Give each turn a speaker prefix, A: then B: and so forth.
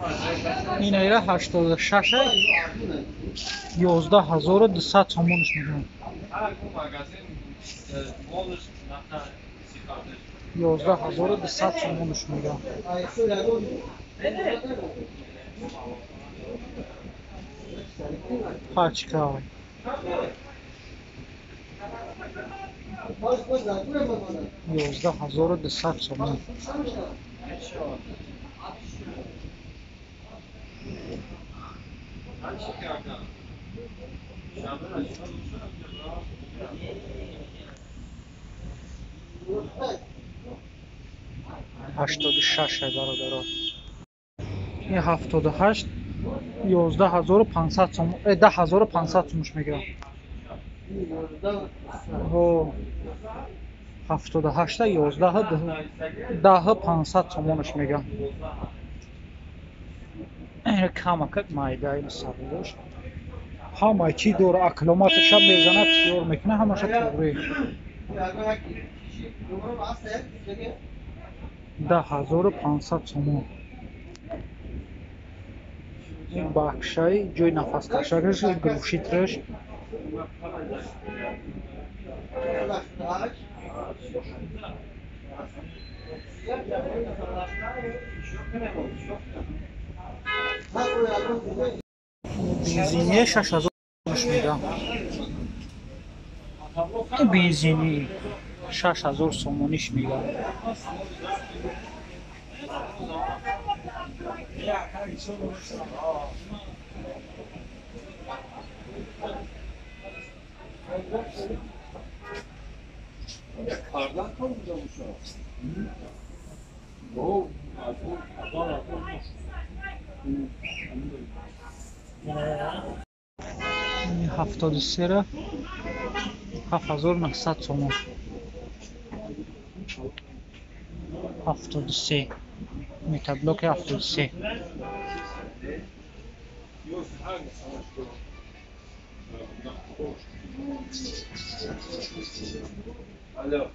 A: Ин айра 86, 11 200 сомонш мегӯям. 11 200 сомонш мегӯям. Пачка 11 200 сомон. 86, бародаро, ин 78, 11 500 сом, 10 500 сомуш мегирам. 78-а ёздаҳ, 10 500 сомонаш мегирам. Камакак майда, ин сабудош ҳамаи чӣ дора, аккумуляторша мезанад, тиёр мекунад, ҳамаша туғрӣ. 10 500 сомон. Ин бахшаи ҷои нафаскашакаш, глушителаш. Бензиния 6000 мегам. Бензини 6000 сомониш мегам.
B: Kardan kalmayacağım şu an. O,
A: 73-ра 7900 сомон. 73, метаблоки 73.
B: Alo.